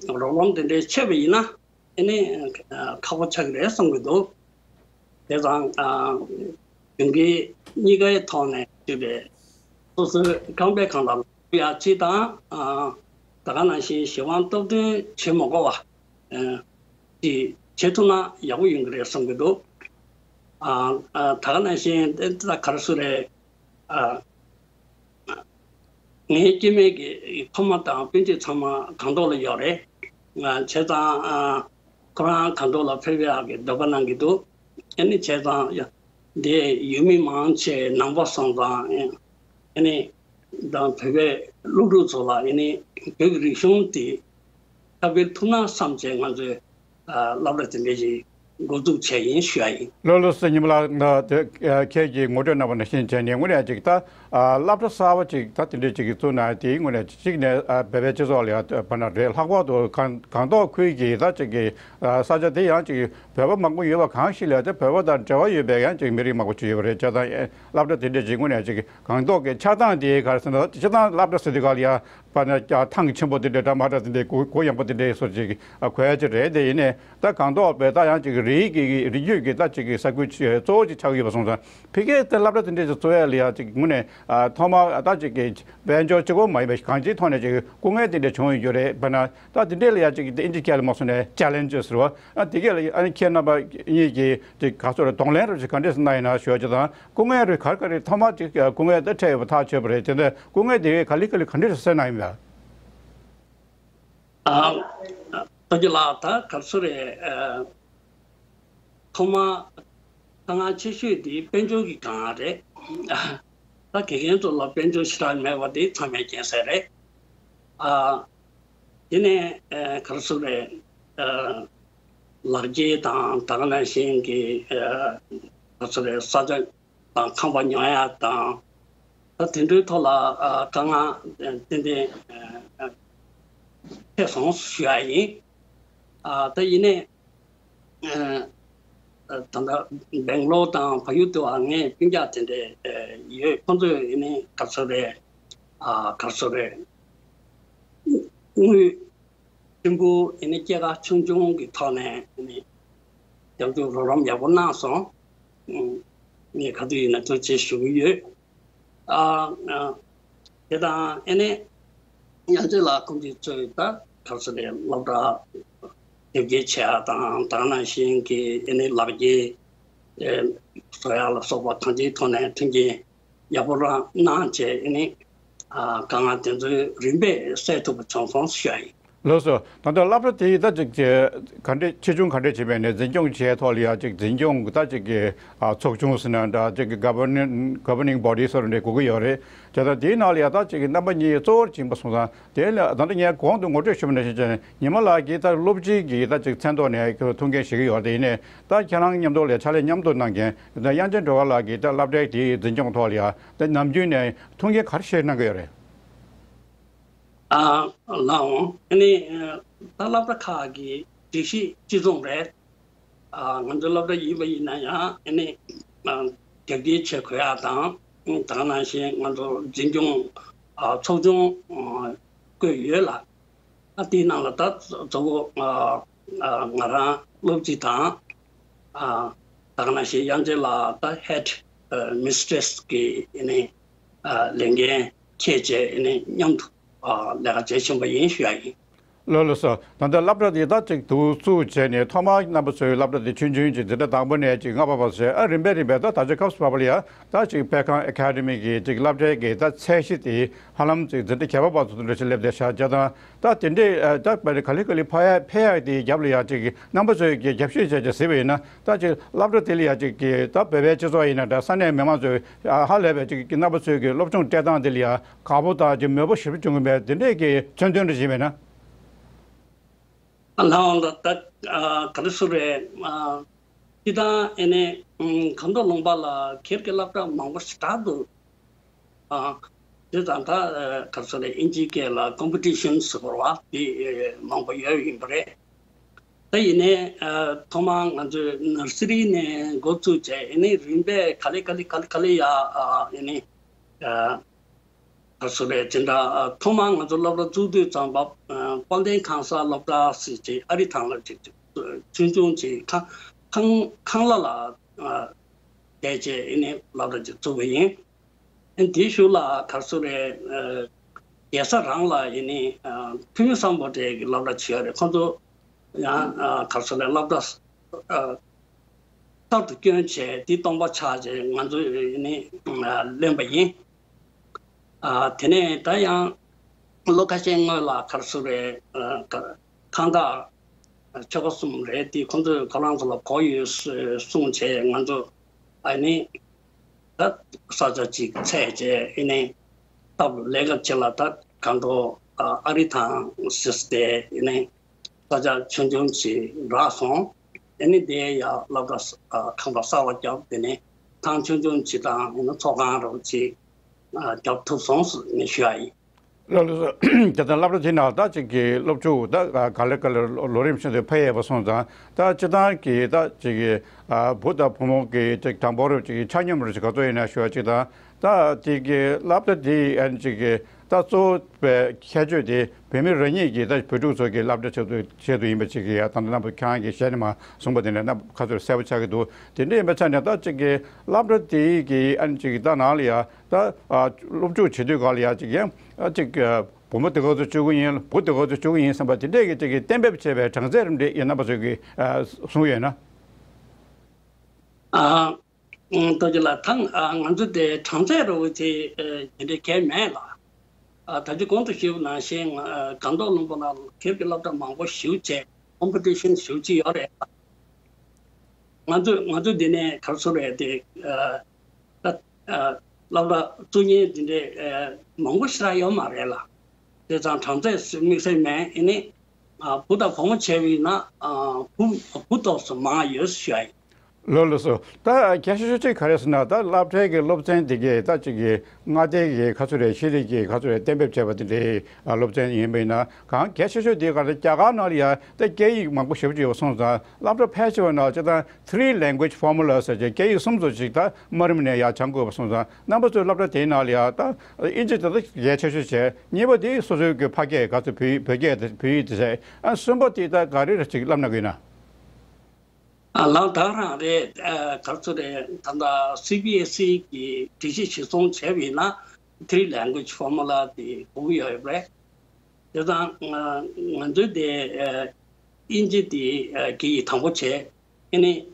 རོགས་རམ་དེ་འདྲའི་བྱས་པ་ཡིན་ན། ཨ་ནི་ཨ་ཁག་པོ་ཆགས་ཀྱི་རེད་བསམ་གྱི་འདུག། བྱས་ཙང་ཨ་གཞོན་སྐྱེས་གཉིས་ཀའི་ཐོག་ནས་བྱས་པའི་སོ་སོའི་རྐང་པའི་སྒང་ལ་ཡ་གཅིག་དང་། ཨ་ད་ག་ནང་བཞིན་གཞན་དབང་སྟོབས་ལྡན་བྱེད་མ་དགོས་པ། ཨ་ཅིག་བྱེད་ཐུབ་ན་ཡག་པོ་ཡོང་གི་རེད་བསམ་གྱི་འདུག། ཨ་ཨ་ད་ག་ནང་བཞིན་ད་ག་རེ་ཟེར་རེད། ཨ་ངའི་སྐྱེ་དམན་གྱི་ཕ་མ་དང་སྤུན་མཆེད་ཚང་མ་སྒང་ཏོག་ལ་ཡོད་རེད། ཨ་བྱས་ཙང་ཨ་ཁོ་རང་སྒང་ཏོག་ལ་ཕེབས་ཡག་གི་འདོད་པ་གནང་གི་འདུག། ཨ་ནི་བྱས་ཙང་ཡ་འདི་ཡུལ་མི་མང་ཆེ་ནང་པ་སོང་ཙང་། ཨ་ནི་དང་བོད་པའི་སློབ་ཕྲུག་ཚོ་ལ་ཨ་ནི་བོད་ཀྱི་རིག་གཞུང་དེ་ཁྱབ་སྤེལ་ཐུབ་ན་བསམ་བྱས་ང་ཚོས་ཨ་སློབ་གྲྭ་དེ་འདྲ་ཞིག་འགོ་འཛུགས་བྱས་ཡིན་ཞུ་ཡ་ཡིན། ལགས་ལགས་སོ། ཉི་མ་ལགས། ད་དེ་ཁྱེད་ཀྱིས་ངོ་སྤྲོད་གནང་བ་ནང་བཞིན་བྱས་ནས། དངོས་གནས་ཅིག་ད་ཨ་སློབ་གྲྭ་གསར་པ་ཅིག་ད་དེ་འདྲ་ཅིག་གི་བཙུགས་ན། དེའི་ངོས་ནས་གཅིག་ནས་ཨ་བོད་པའི་སྤྱི་ཚོགས་ལ་ཡ་བར་ན་རེད། ལྷག་པར་དུ་སྒང་སྒང་ཏོག་ཁུལ་གྱི་ད་ཅིག་གི་ཨ་ས་ཆ་དེ་ཡང་ཅིག་བོད་པ་མང་པོ་ཡོད་པ་གང་ཞིག་ལ་ཡ། དེ་བོད་པ་དང་འབྲེལ་བ་ཡོད་པའི་ཡང་ཅིག་མི་རིགས་མང་པོ་ཅིག་ཡོད་པ་རེད། བྱས་ཙང་ཨ་སློབ་གྲྭ་དེ་འདྲ་ཅིག་དངོས་གནས་ཅིག་སྒང་ཏོག་གི་ཆགས་སྟངས་དེ་ག་རེ་ཟེར་ན། སྤྱིར་བཏང་སློབ་གྲྭ་ཟེར་དུས་སྒང་ལ་ཡ་བར་ན་ཐང་ཆེན་པོ་དེ་འདྲ་དང་མ་འདྲ་དེ་འདྲའི་གུ་གུ་ཡངས་པོ་དེ་འདྲའི་བཟོ་ཅིག་ཨ་གོ་ཡ་ཅིག་རེད། དེ་ཡིན་ནའི་ད་སྒང་ཏོག་པའི་ད་ཡང་ཅིག་རིགས་ཀྱི་རིགས་རྒྱུད་ཀྱི་ད་ཅིག་གི་ས་ཁུལ་ཅིག་གཙོ་བོ་ཅིག་ཆགས་ཀྱི་ཡོད་པ་སོང་ཙང་། ཕ་གིར་དེ་སློབ་གྲྭ་དེ་འདྲ་ཅིག་བཙུགས་ཡ་ལ་ཡ་ཅིག་དངོས་གནས་ཨ་ཐོག་མར་ད་ཅིག་གི་དཔལ་འབྱོར་གཅིག་པོ་མ་ཡིན་པའི་གང་ཅིའི་ཐོག་ནས་ཅིག་སྐུ་ངལ་དེ་འདྲ་བྱུང་ཡོད་རྒྱུ་རེད། དཔེར་ན་ད་དེ་འདྲ་ལ་ཡ་ཅིག་དེ་ཨིན་ཇིའི་སྐད་ལ་མ་སོང་ནས་ཅེ་ལེན་ཇེས་ཟེར་བ། ཨ་དེ་གས་ལ་ཨ་ནི་ཁྱེད་རྣམ་པ་གཉིས་ཀྱིས་དེ་ག་ཚོད་རེ་གདོང་ལེན་རེ་ཞིག་ག་འདྲས་སེ་གནང་ཡིན་ན་ཞུ་བ་ཅིག་དང་། སྐུ་ངལ་རེ་ག་རེ་ག་རེ་ཐོག་མར་ཅིག་སྐུ་ངལ་དེ་འཕྲད་ཡོད་པ་ཐག་ཆོད་པ་རེད། དེ་ནས་སྐུ་ངལ་དེ་གས་ག་ལེ་ག་ལེ་ག་འདྲས་སེ་སེལ་གནང་ཡིན་པས། ཨ་ད་ཅི་ལགས། ད་ག་ཚོད་རེད། ཨ་ཐོག་མར་དཀའ་ངལ་ཆེ་ཤོས་དེ་དཔལ་འབྱོར་གྱི་དཀའ་ངལ་རེད། ད་དགེ་རྒན་ཚོ་ལ་དཔལ་འབྱོར་ཞེ་དྲག་མེད་པ་དེ་ཚང་མས་མཁྱེན་གསལ་རེད། ཨ། དེ་ནས་ཨ་ག་རེ་ཟེར་རེད། ཨ། ལག་འཁྱེར་དང་ད་ག་ནང་བཞིན་གྱི་ཨ་ག་རེ་ཟེར་རེད། ས་ཆ་དང་ཁང་པ་ཉོ་ཡ་དང་། ད་དེ་འདྲའི་ཐོག་ལ་ཨ་དཀའ་ངལ་ཏན་ཏན་ཨ་འཕྲད་སོང་ཞུ་ཡ་ཡིན། ཨ་ད་ཡིན་ནའི་ཨ་ད་ལྟ་སྦེང་ལོར་དང་བལ་ཡུལ་དུ་བ་ངའི་སྤུན་ཀྱག་དེ་འདྲས་ཨ་ཡོད། ཁོང་ཚོས་ཡིན་ནའི་ག་རེ་ཟེར་རེད། ཨ་ག་རེ་ཟེར་རེད། དངུལ་ཆེན་པོ་ཡིན་ནའི་སྐྱེད་ཀ་ཆུང་ཆུང་གི་ཐོག་ནས་ཡིན་ནའི་རྒྱབ་སྐྱོར་རོགས་རམ་ཡག་པོ་གནང་སོང་། ངས་ག་དུས་ཡིན་ན་ཐུགས་རྗེ་ཆེ་ཞུ་གི་ཡོད། ཨ་ཨ་དེ་དང་ཨ་ནི་ཡང་ཅིག་ལ་ཁོང་ཚོས་ཚོས་ད་ག་རེ་ཟེར་རེད། སློབ་གྲྭ་དེབ་སྐྱེལ་བྱེད་ཡ་དང་ད་ག་ནང་བཞིན་གྱི་ཨ་ནི་ལག་འཁྱེར་ཨེ་བཟོ་ཡ་ལ་སོགས་པ་གང་ཅིའི་ཐོག་ནས་མཐུན་རྐྱེན་ཡག་པོ་རང་གནང་བྱས་ཨ་ནི་ཨ་དཀའ་ངལ་དེ་ཚོའི་རིམ་པས་སེལ་ཐུབ་པ་བྱུང་སོང་ཞུ་ཡ་ཡིན། ལགས་སོ། ད་ལྟ་སློབ་གྲྭ་དེ་ད་ཅིག་ག་འདྲས་ཆེ་ཆུང་ག་འདྲས་བྱེད་པའི་ནས་འཛིན་སྐྱོང་བྱེད་ཐོག་ལ་ཡ་ཅིག་འཛིན་སྐྱོང་ད་ཅིག་གི་ཨ་ཚོགས་ཆུང་ཟེར་ན་འདྲ། ཅིག་གི་governing governing body སོགས་འདྲས་དགོས་ཀྱི་ཡོད་རེད། བྱས་ཙང་དེའི་ནང་ལ་ཡ་ད་ཅིག་གི་རྣམ་པ་གཉིས་གཙོ་བོར་བྱེད་པ་སོང་ཙང་། དེ་ལ་ད་ལྟ་ངས་གོང་དུ་ངོ་སྤྲོད་ཞུས་པ་ནང་བཞིན་བྱས་ནས་ཉི་མ་ལགས་ཀྱིས་ད་སློབ་སྤྱི་གི་ད་ཅིག་མཚན་ཐོག་ནས་ཐུགས་འགན་བཞེས་ཀྱི་ཡོད་རེད། དེ་ཡིན་ནའི་ད་ཁྱེད་རང་མཉམ་དུ་ལ་ཕྱག་ལས་མཉམ་དུ་གནང་མཁན་ད་དབྱངས་ཅན་སྒྲོལ་དཀར་ལགས་ཀྱིས་ད་སློབ་གྲྭའི་དེའི་འཛིན་སྐྱོང་ཐོག་ལ་ཡ་ད་ནམ་རྒྱུན་ནས་ཐུགས་འགན་ག་རེ་བཞེས་གནང་གི་ཡོད་རེད། ཨ་ལགས་འོང་། ཨ་ནི་ད་སློབ་གྲྭ་ཁག་གི་སྒྲིག་གཞི་གཅིག་མཚུངས་རེད། ཨ་ང་ཚོའི་སློབ་གྲྭ་ཡིན་པ་ཡིན་ན་ཡང་ཨ་ནི་ཨ་རྒྱབ་འགལ་བྱེད་དགོས་ཡ་དང་། ཨ་ད་ག་ནང་བཞིན་ང་ཚོ་འཛིན་སྐྱོང་ཨ་ཚོགས་ཆུང་ཨ་བསྐོས་ཡོད་ལ། ཨ་དེའི་ནང་ལ་ད་གཙོ་བོ་ཨ་ཨ་ང་རང་སློབ་སྤྱི་དང་། ཨ་ད་ག་ནང་བཞིན་དབྱངས་ཅན་ལགས་ད་head mistress གི་ཨ་ནི་ཨ་ལས་འགན་འཁྱེར་བྱས་ཨ་ནི་མཉམ་དུ་ཨ་ལས་ཀ་བྱེད་བཞིན་པ་ཡིན་ཞུ་ཡ་ཡིན། ལགས་ལགས་སོ། ད་ལྟ་སློབ་གྲྭ་འདི་ད་ཅིག་འདུག་བཙུགས་བྱས་ནས་ཐོག་མར་རྣམ་པ་ཚོའི་སློབ་གྲྭ་འདི་ཆུང་ཆུང་ཅིག་འཛིན་གྲྭ་དང་པོ་ནས་ཅིག་ལྔ་པ་བར་ཟེར། ཨ་རིམ་པས་རིམ་པས་ད་ད་ཆ་སྐབས་སུ་བབས་པ་ལ་ཡ་ད་ཅིག་པད་ཁང་ཨེ་ཀ་ཌེ་མི་གི་ཅིག་སློབ་གྲྭའི་གི་ད་ཚད་གཞི་དེ་ཧ་ལམ་ཅིག་འཛིན་གྲྭ་བརྒྱད་པ་བར་དུ་འདྲ་ཞིག་སླེབས་བསྡད་ཤག་བྱས་ཙང་ད་དེ་འདྲས་ཨ་ད་བར་ག་ལེ་ག་ལེ་འཕར་ཡ་འཕེལ་ཡ་དེའི་རྒྱབ་ལ་ཡ་ཅིག་རྣམ་པ་ཚོས་ཀྱི་རྒྱབ་སྐྱོར་བྱས་བྱས་ཟེར་བ་ཡིན་ན། ད་ཅིག་སློབ་གྲྭ་དེ་ལ་ཡ་ཅིག་གི་ད་བོད་པའི་སྤྱི་ཚོགས་ཡིན་ན་འདྲ། ས་གནས་མི་མང་ཚོས་ཨ་ཧ་ལས་པའི་ཅིག་གི་རྣམ་པ་ཚོས་ཀྱི་སློབ་སྦྱོང་སྤྲད་སྟངས་དེ་ལ་ཡ་དགའ་པོ་དང་ཅིག་མོས་པོ་ཞེ་པོ་བྱུང་གི་མེད། དེ་འདྲས་ཀྱི་མཚོན་དོན་འདྲ་ཞིག་མེད་ན། ཨ་ལགས་འོང་། ད་ད་ཨ་ག་རེ་ཟེར་རེད། ཨ་སྤྱིར་བཏང་ཨ་ནི་ཨམ་སྒང་ཏོག་ལུང་པ་ལ་སྒེར་གྱི་སློབ་གྲྭ་མང་པོ་ཞེ་དྲག་འདུག་ཨ་དེ་དང་ད་ཨ་ག་རེ་ཟེར་རེད། ཨིན་ཇིའི་སྐད་ལ་competition ཟེར་བ་དེ་ཨ་མང་པོ་ཡོད་ཡིན་པ་རེད། ད་ཡིན་ནའི་ཨ་ཐོག་མར་ང་ཚོས་ནར་སི་རི་ནས་འགོ་བཙུགས་བྱས་ཨ་ནི་རིམ་པས་ག་ལེ་ག་ལེ་ག་ལེ་ག་ལེ་ཡ་ཨ་ཨ་ནི་ཨ་ག་རེ་ཟེར་རེད། དེ་འདྲ་ཨ་ཐོག་མར་ང་ཚོ་སློབ་གྲྭ་བཙུགས་དུས་ཙམ་པ་ཨ་དཔལ་ལྡན་ཁང་གསར་སློབ་གྲྭ་ཟེར་ཅིག་ཨ་རི་ཐང་ལ་ཅིག་ཅིག་ཆུང་ཆུང་ཅིག་ཁང་ཁང་ཁང་གླ་ལ་ཨ་བསྡད་བྱས་ཨ་ནི་སློབ་གྲྭ་ཅིག་བཙུགས་པ་ཡིན། ཨ་ནི་དེའི་གཞུག་ལ་ག་རེ་ཟེར་རེད། ཨ་རྒྱལ་ས་རང་ལ་ཨ་ནི་ཨ་ཐུ་མི་སམ་བྷོ་ཊའི་གི་སློབ་གྲྭ་ཅིག་ཡོད་རེད། ཁོང་ཚོ་ཡང་ཨ་ག་རེ་ཟེར་རེད། སློབ་གྲྭ་ཨ་གསར་དུ་བསྐྱོན་བྱས་དེ་སྟོང་པ་ཆགས་བྱས་ང་ཚོ་ཨ་ནི་ཨ་ལེན་པ་ཡིན། ཨ་དེ་ནས་ད་ཡང་ལོ་ཁ་ཤས་སྔོན་ལ་ག་རེ་ཟེར་རེད། ཨ་ཁ་ཁང་བདག་ཆོལ་ཁ་གསུམ་རེད། དེ་ཁོང་ཚོས་ཁོ་རང་ཚོ་ལ་གོ་ཡོད་གསུངས་བྱས་ང་ཚོ་ཨ་ནི་ད་ས་ཆ་གཅིག་འཚོལ་བྱས་ཨ་ནི་སྟབས་ལས་ཀ་བྱེད་ལ་ད་གང་དྲོ་ཨ་ཨ་རི་ཐང་ཟེར་སྟེ་ཨ་ནི་ས་ཆ་ཆུང་ཆུང་ཞིག་རག་སོང་། ཨ་ནི་དེ་ཡ་སློབ་གྲྭ་ཨ་ཁང་པ་གསར་པ་བརྒྱབ། དེ་ནས་ཐང་ཆུང་ཆུང་ཞིག་དང་ཨ་ནི་ཚོགས་ཁང་རོགས་ཅིག་ཨ་བརྒྱབ་ཐུབ་སོང་ཟེར་ནས་ཞུ་ཡ་ཡིན། ལགས་ལགས་སོ། དེ་ལྟར་སློབ་གྲྭ་དེ་ནང་ད་ཅིག་གི་སློབ་ཕྲུག་ད་ག་ལེ་ག་ལེ་ལོ་རིམ་བཞིན་དུ་འཕར་ཡས་པ་སོང་ཙང་། ད་སྤྱིར་བཏང་གི་ད་ཅིག་གི་ཨ་བུ་དང་བུ་མོ་གི་ཅིག་གྲངས་འབོར་ཅིག་ཆ་སྙོམས་རུ་ཅིག་ག་ཚོད་ཡིན་ན་ཞུ་བ་ཅིག་དང་། ད་དེ་གི་སློབ་གྲྭ་དེ་ཨ་ནི་ཅིག་གི་ད་གཙོ་བོ་བའི་ཁྱད་ཆོས་དེ་བོད་མི་རང་ཉིད་ཀྱི་ད་བོད་ཕྲུག་ཚོ་གི་སློབ་གྲྭ་ཆེད་དུ་ཆེད་དུ་ཡིན་པ་ཅིག་གི་ཡ། ད་ལྟ་རྣམ་པ་ཁྱེད་རང་གིས་ཞལ་ནས་མར་གསུངས་པ་དེ་ནས་རྣམ་པ་ཁ་ཚོད་གསལ་པོ་ཆགས་ཀྱི་འདུག་དེ་འདྲ་ཡིན་པ་ཆ་ནས་ད་ཅིག་གི་སློབ་གྲྭ་དེ་གི་ཨ་ནི་ཅིག་གི་ད་ནང་ལ་ཡ་ད་ཨ་སློབ་ཕྲུག་བྱེད་དུས་སྐབས་ལ་ཡ་ཅིག་ཡང་ཨ་ཅིག་ཨ་བུ་མོ་དེ་ག་ཚོད་བཅུག་གི་ཡིན། བུ་དེ་ག་ཚོད་བཅུག་གི་ཡིན་བསམ་པ་དེ་འདྲས་ཀྱི་ཅིག་གི་གཏན་འབེབས་བྱས་པའི་གྲངས་ཚད་རིམ་འདྲས་ཡིན་རྣམ་པ་ཚོས་ཀྱི་ཨ་གསུངས་ཡོད་ན། ཨ་ཨང་། ལྟོ་རྒྱུ་ལ་ཐང་ཨ་ང་ཚོ་དེ་གྲངས་ཚད་རོ་དེ་ཨ་དེ་འདྲས་གལ་མེད་ལ། ཨ་ད་ཅི་གོང་དུ་ཞུས་པ་ནང་བཞིན་ཨ་སྒང་ཏོག་ལུང་པ་ལ་སྒེར་གྱི་སློབ་གྲྭ་མང་པོ་ཞེ་པོ་བྱས་ཀོམ་པི་ཊི་ཤན་ཞེ་པོ་ཅིག་ཡོད་རེད། ང་ཚོ་ང་ཚོ་འདི་ནས་ག་རེ་ཟེར་རེད་དེ་ཨ་ད་ ཨ་སློབ་གྲྭ་བཙུགས་མཁན་དེ་འདྲའི་ཨ་མང་པོ་ཞེ་དྲག་ཡོད་མ་རེད་ལ། དེ་ཙང་གྲངས་ཚད་དམིགས་བསལ་མེད། ཨ་ནི་ཨ་བུ་དང་བུ་མོ་བྱས་པ་ཡིན་ན་ཨ་བུ་བུ་ཏོག་ཙམ་མང་ཡོད་ཞུ་ཡ་ཡིན། ལགས་ལགས་སོ། ད་གལ་ཆེ་ཤོས་གཅིག་ག་རེ་ཟེར་ན། ད་སློབ་གྲྭའི་གི་སློབ་ཚན་འདི་གའི་ད་ཅིག་གི་མངའ་སྡེའི་གི་ག་ཚོད་རེད། ཤེས་རིག་གི་ག་ཚོད་རེད། གཏན་འབེབས་བྱས་པ་དེ་འདྲའི་ཨ་སློབ་ཚན་ཡིན་པ་ཡིན་ན། གང་གལ་ཆེ་ཤོས་དེ་ག་རེ། རྒྱ་གར་ནང་ལ་ཡ་ད་སྐད་ཡིག་མང་པོ་ཞེ་པོ་ཅིག་ཡོད་པ་སོང་ཙང་། སློབ་གྲྭ་ཕལ་ཆེ་བ་ནང་ལ་སྤྱིར་བཏང་three language formula ཟེར་བྱས་སྐད་ཡིག་གསུམ་ཙམ་ཅིག་ད་དམའ་རིམ་ནས་ཡར་སྦྱང་དགོས་པ་སོང་ཙང་། རྣམ་པ་ཚོའི་སློབ་གྲྭ་དེའི་ནང་ལ་ཡ་ད་ཨིན་ཇི་དེ་ད་གལ་ཆེ་ཤོས་བྱས། གཉིས་པ་དེ་སོ་སོའི་གི་ཕ་སྐད་ག་ཚོད། བོད་བོད་སྐད་དེ། བོད་ཡིག་དེ་བྱས། ཨ་གསུམ་པ་དེ་ད་ག་རེ་རེ་ཅིག་བསླབ་གནང་གི་ཡོད་ན། ཨ་ལགས། ད་རང་རེད། ཨ་ག་ཚོད་རེད། ད་ལྟ་སི་བི་ཨེས་ཨི་གི་སྒྲིག་གཞི་གཞིར་བཟུང་བྱས་པ་ཡིན་ན་three language formula དེ་དགོས་ཀྱི་ཡོད་རེད། དེ་ཙང་ང་ང་ཚོའི་དེ་ཨ་དབྱིན་ཇི་དེ་ཨ་སྐད་ཡིག་དང་པོ་བྱས། ཨ་ནི་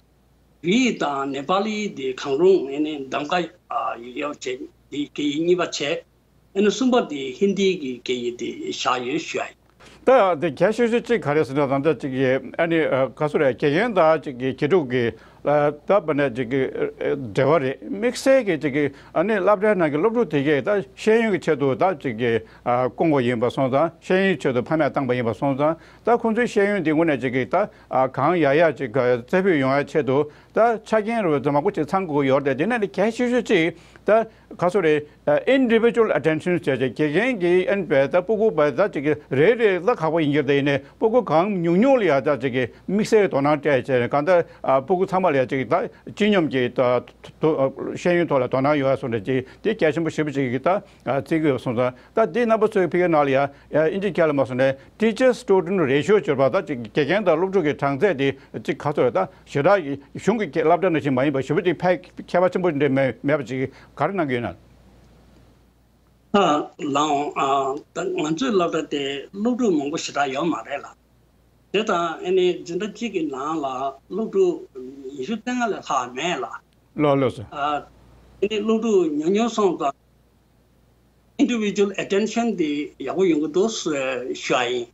བོད་ཡིག་དང་ནེ་པ་ལི་དེ་གང་རུང་ཨ་ནི་གདམ་ག་ཨ་ཡོད་བྱས། དེ་སྐད་ཡིག་གཉིས་པ་བྱས། ཨ་ནི་གསུམ་པ་དེ་ཧིན་དིའི་གི་སྐད་ཡིག་དེ་བཞག་ཡོད་ཞུ་ཡ་ཡིན། ད་དེ་གལ་ཆེ་ཤོས་གཅིག་ག་རེ་ཟེར་ན། ད་ལྟ་གཅིག་གི་ཨ་ནི་ཨ་ག་ཚོད་རེད། དགེ་རྒན་དང་གཅིག་གི་དགེ་ཕྲུག་གི་ཨ་ད་བར་ནས་གཅིག་གི་ཨ་འབྲེལ་བ་རེད། དམིགས་བསལ་གྱི་གཅིག་གི་ཨ་ནི་སློབ་གྲྭའི་ནང་གི་སློབ་ཕྲུག་དེ་གས་ད་ཤེས་ཡོན་གྱི་ཆེད་དུ་ད་གཅིག་གི་ཨ་བསྐོང་བ་ཡིན་པ་སོང་ཙང་། ཤེས་ཡོན་ཆེད་དུ་ཕ་མས་བཏང་པ་ཡིན་པ་སོང་ཙང་། ད་ཁོང་ཚོའི་ཤེས་ཡོན་དེ་དངོས་གནས་གཅིག་གི་ད་ཨ་གང་ཡག་ཡག་ཅིག་ག་རྩེ་ཕུད་ཡོང་ཡ་ཆེད་དུ་ད་ཆ་རྐྱེན་རུ་མང་པོ་ཅིག་ཚང་དགོས་ཡོད་རེད། དེ་ནས་ནི་གལ་ཆེ་ཤོས་ཅིག་ད་ག་ཚོད་རེད། ཨ་individual attention བྱས་བྱས། དགེ་རྒན་གྱིས་ཨན་པའི་ད་སྤུ་གུ་པ་ད་ཅིག་གི་རེ་རེ་ལ་ཁག་པོ་ཡིན་གྱི་རེད། དེ་ཡིན་ནའི་སྤུ་གུ་གང་ཉུང་ཉུང་ལ་ཡ་ད་ཅིག་གི་དམིགས་བསལ་དོ་སྣང་སྤྲད་བྱས། གང་ལྟར་ཨ་སྤུ་གུ་ཚང་མ་ལ་ཡ་ཅིག་ད་སྤྱི་སྙོམས་ཀྱི་ད་དོ་ཤེས་ཡོན་ཐོག་ལ་དོ་སྣང་ཡོད་པ་སོང་ནས་ཅིག་དེ་གལ་ཆེན་པོ་ཞེ་པོ་ཅིག་གི་ད་ཨ་བརྩི་གི་ཡོད་སོང་ཙང་། ད་དེ་རྣམ་པ་ཚོའི་ཕ་གིའི་ནང་ལ་ཡ་ཨ་དབྱིན་ཇི་སྐད་ལ་མ་སོང་ནས་teacher student ratio བརྗོད་པ། ད་ཅིག་དགེ་རྒན་དང་སློབ་ཕྲུག་གི་གྲངས་ཚད་དེ་ཅིག་ག་ཚོད་རེད། ད་ཞེ་དྲག་གཞུང་གི་སློབ་གྲྭ་ནང་བཞིན་མ་ཡིན་པ། ཞེ་པོ་ཅིག་ཕལ་ཁྱད་པར་ཆེན་པོ་འདྲ་མེད་མེད་པ་ཅིག་ག་རེ་གནང་གི་ཡོད་ན། ཨ་ལགས་འོང་། ཨ་ད་ང་ཚོའི་སློབ་གྲྭ་དེ་སློབ་ཕྲུག་མང་པོ་ཞེ་དྲག་ཡོད་མ་རེད་ལ། དེ་དང་ཨ་ནི་འཛིན་གྲྭ་གཅིག་གི་ནང་ལ་སློབ་ཕྲུག་ཉི་ཤུ་རྩ་ལྔ་ལས་ལྷག་མེད་ལ། ལགས་ལགས་སོ། ཨ་ཨ་ནི་སློབ་ཕྲུག་ཉུང་ཉུང་སོང་ཙང་individual attention དེ་ཡག་པོ་ཡོང་གི་འདུག་ཞུ་ཡ་ཡིན།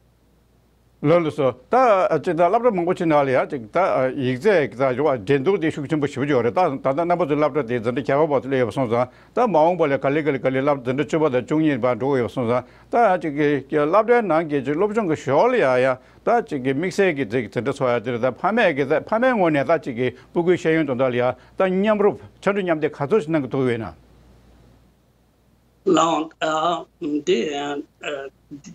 ལགས་ལགས་སོ། ད་ཅིག་ད་སློབ་གྲྭ་མང་པོ་ཅིག་ནང་ལ་ཡ་ཅིག་ད་ཡིག་ཚད་ད་ཡོད་པ་འགྲན་བསྡུར་དེ་ཤུགས་ཆེན་པོ་ཞེ་པོ་ཅིག་ཡོད་རེད། ད་ད་ལྟ་རྣམ་པ་ཚོའི་སློབ་གྲྭ་དེ་འཛིན་གྲྭ་བརྒྱད་པ་བར་དུ་སླེབས་ཡོད་པ་སོང་ཙང་། ད་མ་འོངས་པ་ལ་ག་ལེ་ག་ལེ་ག་ལེ་སློབ་འཛིན་གྲྭ་བཅུ་པ་དང་བཅུ་གཉིས་པ་འགྲོ་གི་ཡོད་པ་སོང་ཙང་། ད་ཅིག་གི་སློབ་གྲྭའི་ནང་གི་ཅིག་སློབ་སྦྱོང་གི་ཞོར་ལ་ཡ་ཡ་ད་ཅིག་གི་དམིགས་བསལ་གྱི་ཅིག་འཛིན་གྲྭ་ཚོགས་ཡ་དེ་རེད། ད་ཕ་མས་ཀྱི་ད་ཕ་མའི་ངོས་ནས་ད་ཅིག་གི་སྤུ་གུའི་ཤེས་ཡོན་དོན་དག་ལ་ཡ་ད་མཉམ་རུབ་ཕྱར་གྲུ་མཉམ་འདེགས་ག་ཚོད་ཞིག་གནང་གི་འདུག་ཡོད་ན། ལགས་འོང་། ཨ་འདི་ཨ་འདི་